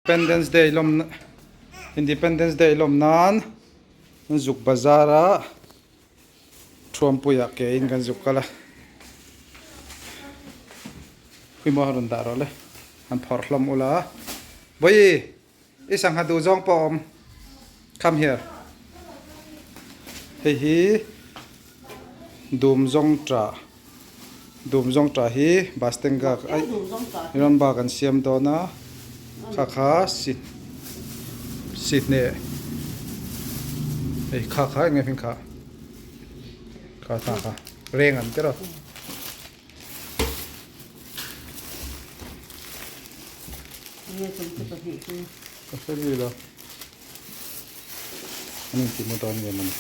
Independence Day lawm Independence Day lawm nan zuk bazar a Thuampuiah ke in kan zuk kal a Huimaw a rawn dah rawh le han phawrh hlawm ula Bawihi i sangha duh zawng pawh a awm come here hei hi dum zawng tah Dum zawng tah hi bus stand ka rawn bak an siam dawn a kha kha si si hneh hei kha kha eng nge hming kha kha tha kha reng an ti rawh. Ka hre bik lo an intih maw dawn nge mawni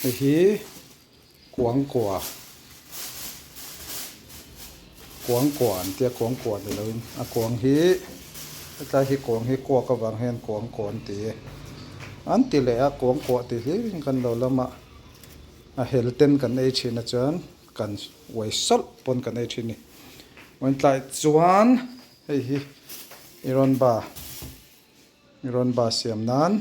hei hi. Kuangkua Kuangkua an tia kuangkua ni loin a kuang hi hetlai hi kuang hi kuak avang hian kuangkua an ti an ti leh a kuangkua tih hlirin kan lo lama a hel ten kan ei thin a chuan kan uai sawlh pawn kan ei thin a ni vawiin chuan hei hi i rawn ba i rawn ba siam nan.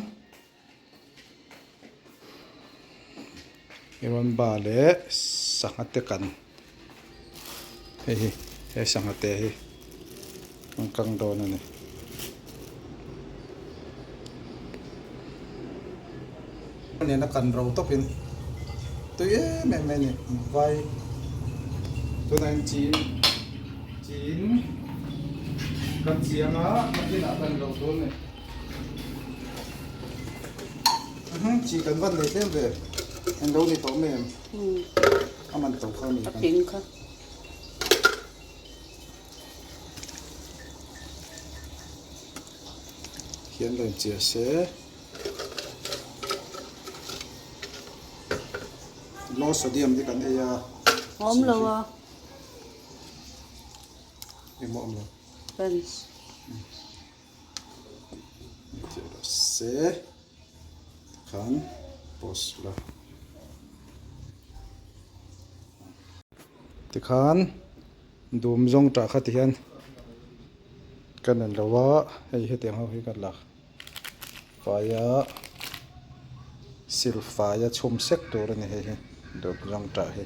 Iron bar leh sangha te kan hei hi he sangha te hi an kang dawn a ni. Nena kan ro tawpin tui em em mai a ni vai tunah hian chin chin kan chiang a nakinah kan ro dawn a ni. Chi kan van nei tlem ve eng lo ni tawh mai em a man to kha ni a ping kha hian lo inchiah se low sodium hi kan ei a awm lo a engmaw awm lo fence Se khan post la tikhan dum zawng tah kha tihian ka nen lo a hei hetiang ho hi ka la fai a silfai a chhum sek tur a ni hei hi dum zawng tah hi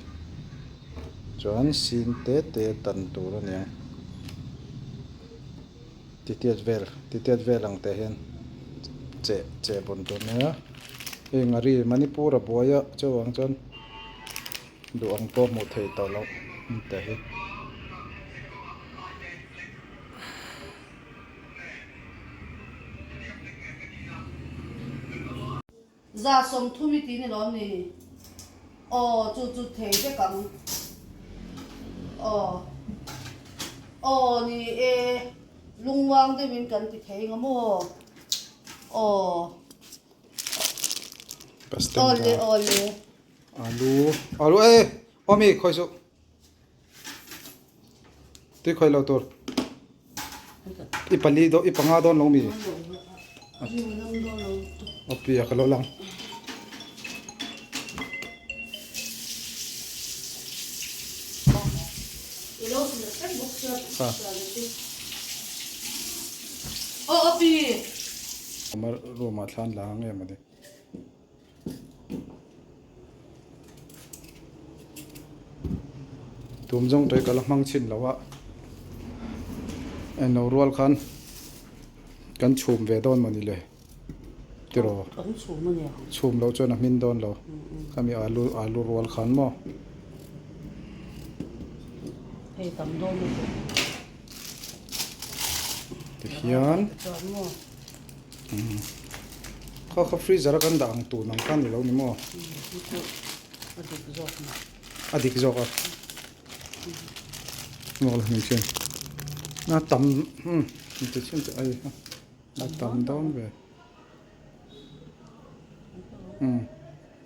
chuan sin te te tan tur a ni ang. Titiat vel titiat vel ang teh hian cheh cheh bun tur nia heng a ri Manipur a buai a chuvang chuan duh ang pawh hmuh theih tawh loh ang teh hi. 30 i ti ni lawm ni? Aw, chu chu thei vek ang. Aw, aw ni e, lungmuang deuhin kan ti thei nga maw? Aw, aw le, aw le. Alu, alu e, aw mi khawi suh. Tui khawi lo tur. I pali dawn i panga dawn lo mi? A pi a ka lo lang. Room ah thlan la ang em a ni. Tum zawng te ka la hmang chhin lo a englo rual khan kan chhum ve dawn mawni le tiraw chhum loh chuan a hmin dawn lo khami alu alu rual khan maw. Tihian. Kha kha freezer a kan dah ang tun ang kha ni lo ni maw? A dik zawk a. A dik zawk a. Maw la hming khian. Na tam hmm ti chhin che ai ha. A tam dawn ve. Hmm.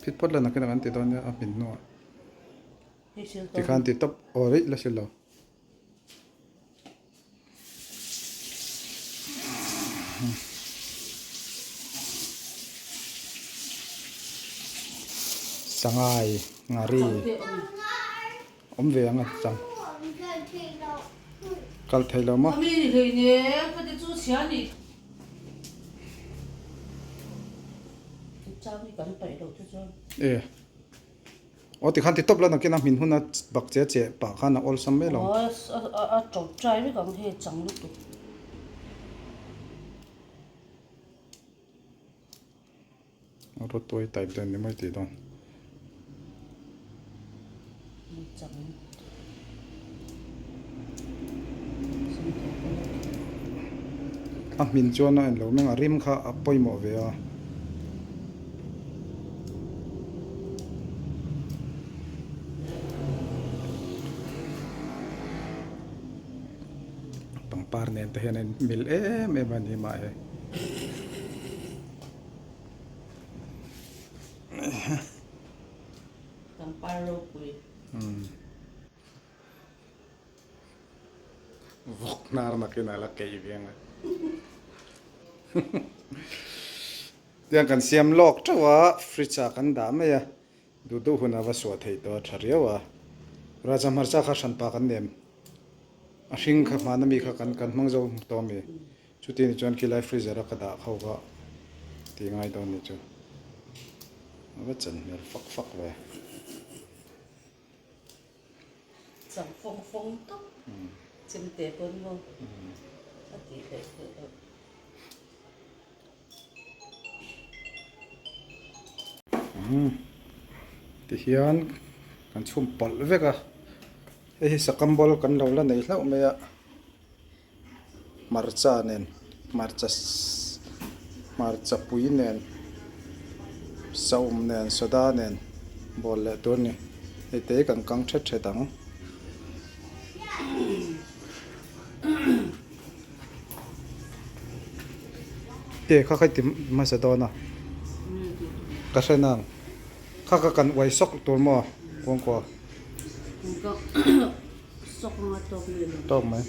Phit phawt la nakin kan ti dawn nia a hmin hnuah. Tikhan ti tawp aw rih la sil lo. Sangai ngari awm ve ang a chang kal thei lo maw. chhia a nih. Chang hi kan paih loh te chuan. E. Aw tikhan ti tawp la nakin a hmin huna bak che che pah khan a awlsam mai lo. Aw a to trai vek ang hei chang lutuk. A rawtuai type dawn ni mai tih dawn. A hmin chuan a en lo meng a rim kha a pawimawh ve a. Pangpar nen te hian a inmil em em a ni mahse. Pangpar ropui. Vawk hnar nakin a la keih ve ang a. Tiang kan siam lawk teuh a, fridge ah kan dah mai a, duh duh hun a va suah theih tawh a tha riau a. Raja hmarcha kha hranpa kan nem, a hring kha hmana mi kha kan kan hmang zo tawh a mi. Chuti ni chuan khilai freezer a ka dah kho kha ti ngai dawn ni chu. A va chan hmel fak fak ve. Chang fawng fawng tawp. Chemte pawn maw a tih theih theih loh. Tihian kan chhum palh vek a. Hei hi sakam ball kan lo la nei hlauh mai a. Hmarcha nen hmarcha hmarcha pui nen saum nen soda nen bawl leh tur a ni hei te hi kan kang thet thet ang. Te kha kha i ti hmasa dawn a ka hre nang kha kha kan uai sawk tur maw kawngkaw. Sawk anga tawk mai lo. Tawk mai.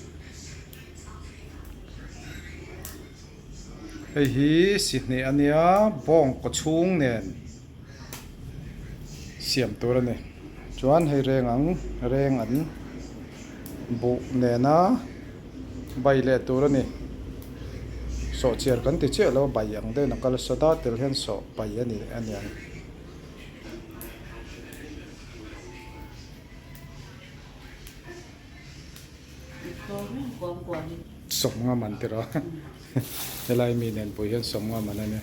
Hei hi sihhneh a nia bawng kaw chhung nen siam tur a ni. Chuan hei reng ang reng an buh nena bai leh tur a ni. Sawhchiar kan ti chiah lo a bai ang deuhin a kal a soda tel hian sawh bai a ni a niang. Sawmnga man tiraw helai mi nen pui hian sawmnga man a ni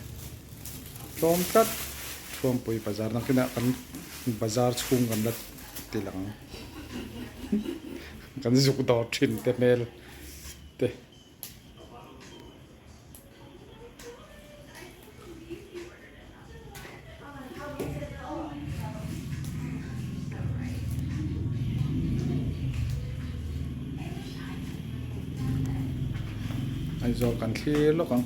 tlawm tlat thuampui bazar nakinah kan bazar chhung kan la ti lang kan zuk dawr thin te hmel te. Aizawl kan thlir lawk ang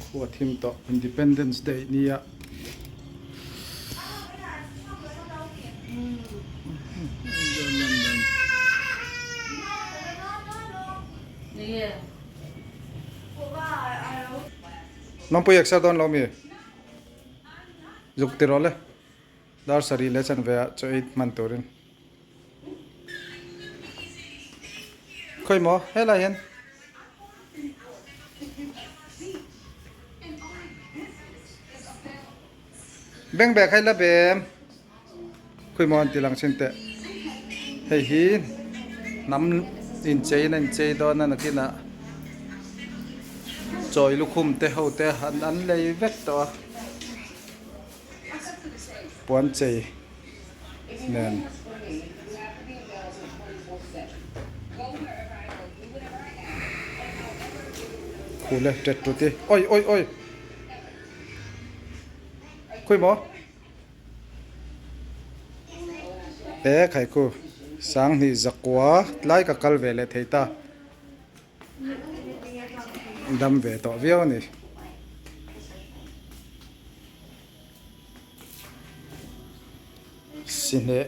khua thim tawh Independence Day nia. Mampui exer dawn lo mi? Zuk ti rawh le. Dar sarih leh chanve ah chaw ei hman turin. Khawi maw helai hian. Beng bag hei la bem. Khawi maw an ti lang chin teh. Hei hi hnam inchei in a inchei dawn a nakinah chawi lukhum te ho te an lei vek tawh a. Puan chei nen. Khu le tet tut i oi oi oi khawi maw e khai khu sanghnih zakua tlai ka kal ve leh thei ta dam ve tawh viau a ni. Sihneh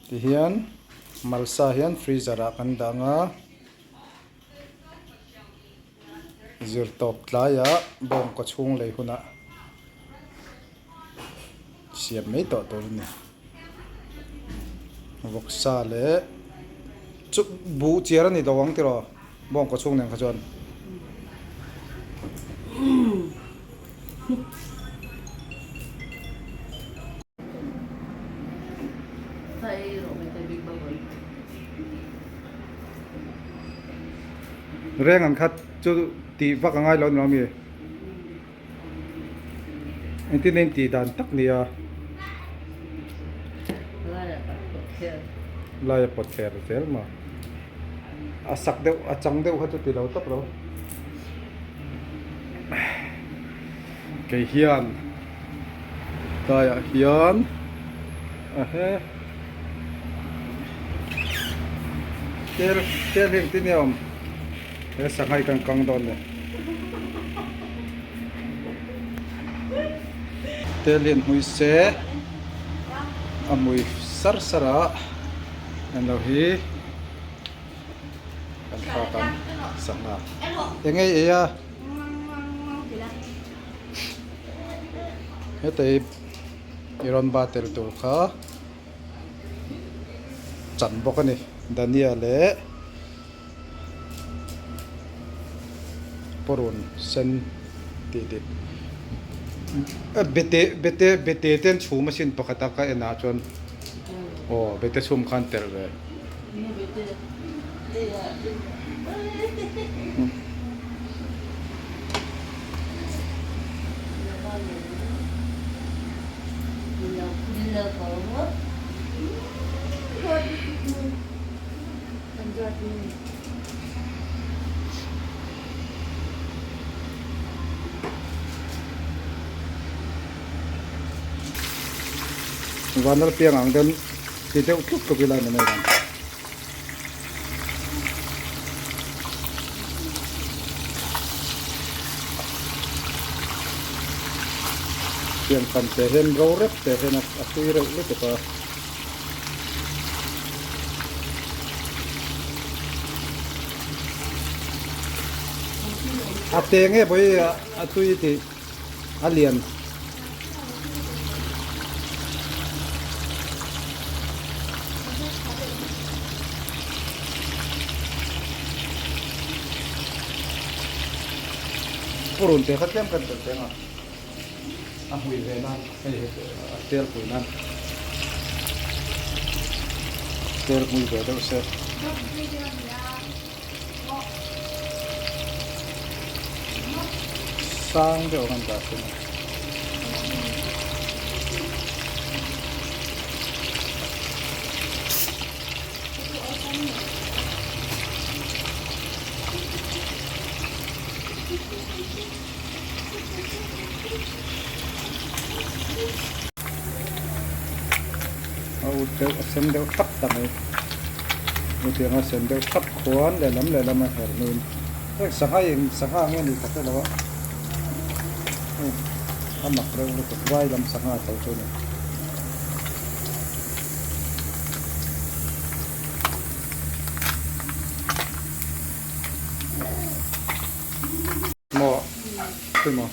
ti hian malsa hian freezer ah kan dah ang a zirtawp tlaiah bawng kaw chhung lei hunah siam mai tawh tur a ni vawksa leh chu buh chiar a ni lo ang tiraw bawng kaw chhung nen kha chuan. Reng ang kha chu tih vak a ngai lo ni mi? Engtin eng tih dan tak nia? Laia pawt thler zel ma. A sak deuh a chang deuh kha chu ti lo tawp lo. Kei hian tlaiah hian a he tel tel hi engtin nge a awm he sangha hi kan kang dawn le tel hi an hmui se a hmui sar sar a englo hi. Kan thlak ang sangha eng ei ei a heta hi i rawn ba tel tur kha chan bawk a ni dania leh purun sen tih dik bete bete bete te an chhum asin pakhat a ka en ah chuan aw bete chhum khan telh ve. Vanlal piang ang den ti deuh tluk tluk ila ni mai ang. Tiang kan te hian ro rep te hian a tui reuh lutuk a. A te nge pawh hi a tui tih a lian. Purun te kha tlem kan tel teng a, a hmui ve nan hei a tel pui nan tel hmui ve deuh se. Sang deuh ang an dah thin a. A ut deuh a sen deuh thap ta mai hetiang a sen deuh thap khuan lehlam lehlam a her hnuin heng sangha eng sangha nge ni tak elo a hei a mak reuh lutuk vai lam sangha tho chu a ni. Maw tui maw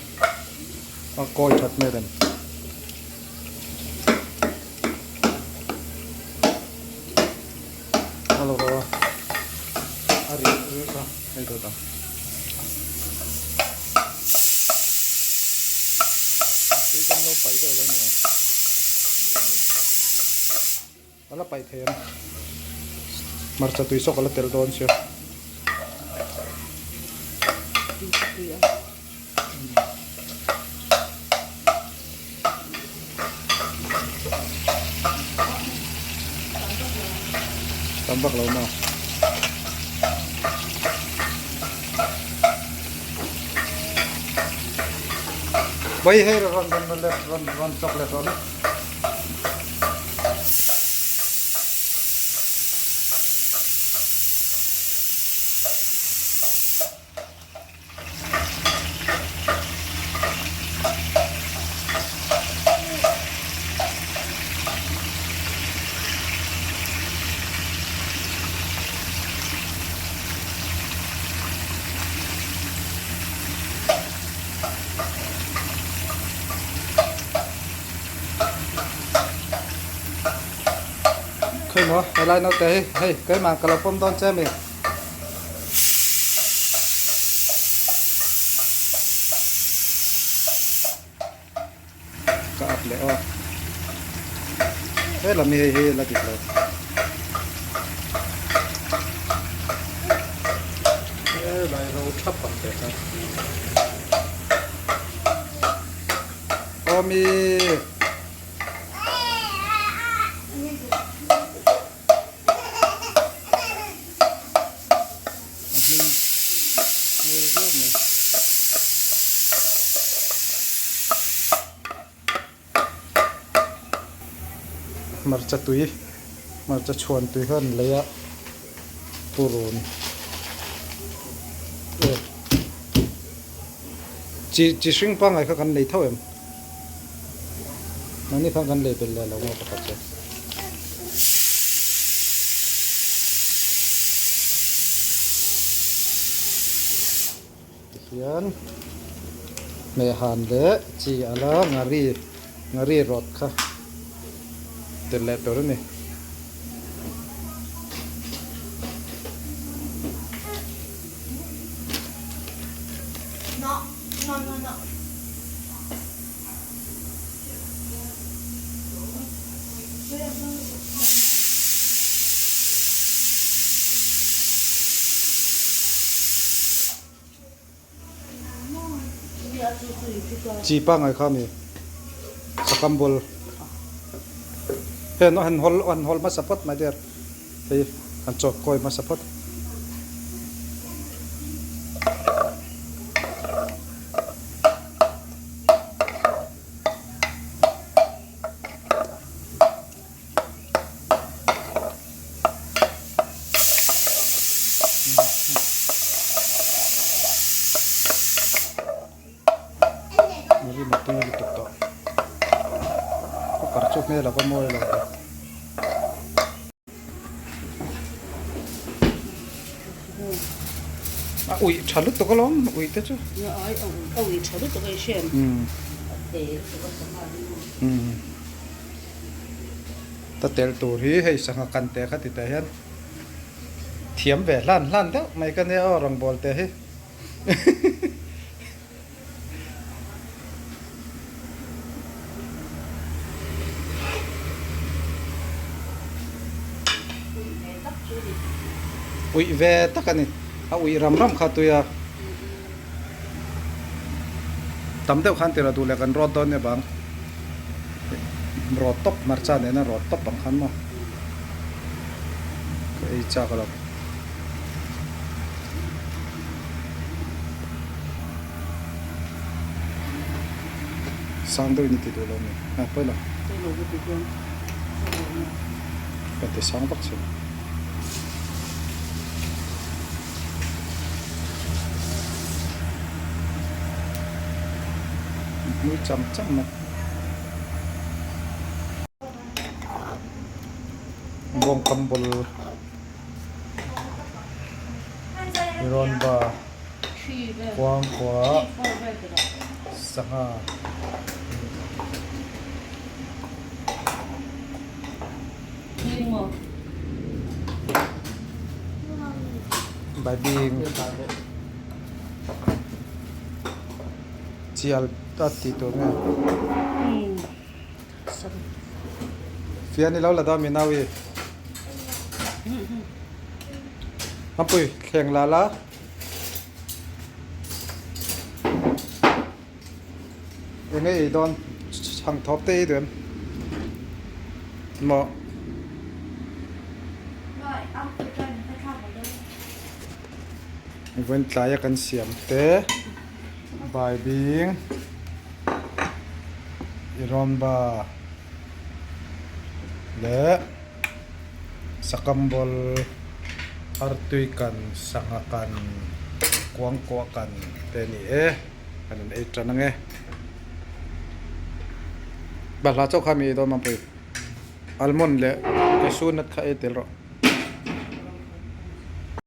a kawi that hmel em. A lo a a ri ri a hei dawt ang. Tui kan lo paih deuh lo ni ang. A la paih thei ang. Hmarcha tui sawk a la tel dawn sia. Tam vak lo maw? Bai hei rawn rawn rawn rawn chawk leh rawh le. Khawimaw helai naute hi hei keimah ka lo pawm dawn che ami. leh aw. Helam hi hei hi la dik lo. Helai ro thap ang teh kha. Awmi. A hming hmel viau mai. Hmarcha tui hmarcha chhuan tui kha an lei a purun eh chi chi hring pangngai kha kan lei tho em mahni khan kan lei belh leh lo maw pakhat chu. Tihian hmehhan leh chi ala ngari ngari rawt kha tel leh tur a ni. Chi pangai kha mi sakam bul hen han hawl han hawl hmasa phawt mai der hei han chawt kawi hmasa phawt. Rim a tui lutuk tawh cooker chu hmel a va mawi lo ve. A uih tha lutuk alawm uih te chu. A uih tha lutuk a i hriat. Ta tel tur hi hei sangha kan te kha ti teh hian thiam ve hlan hlan deuh mai ka nia aw rawngbawl te hi. Uih ve tak a ni. A uih ram ram kha tui a. Tam deuh khan tira duh leh kan rawt dawn nia bang. Rawt tawp hmarcha nena rawt tawp ang khan maw. Ka ei chak lo. Sang deuhin i ti duh lo mi? A pawi lo. Ka ti sang vak chhin. Hmui cham cham mai. Bawngkam bul. Rawnba kuangkua sangha baibing chial a tih tur nge Fian i lo la dawn mi nau i. Ampui thleng la la. Enge ei dawn chhang thawp te ei duh em? Maw? Vawiin tlaia kan siam te baibing. Irawnba leh Sakambol artui kan sangha kan kuangkuah kan te a ni e kan rawn ei tan ang e balhla chauh kha mi ei dawn mampui almond leh cashew nut kha ei tel rawh.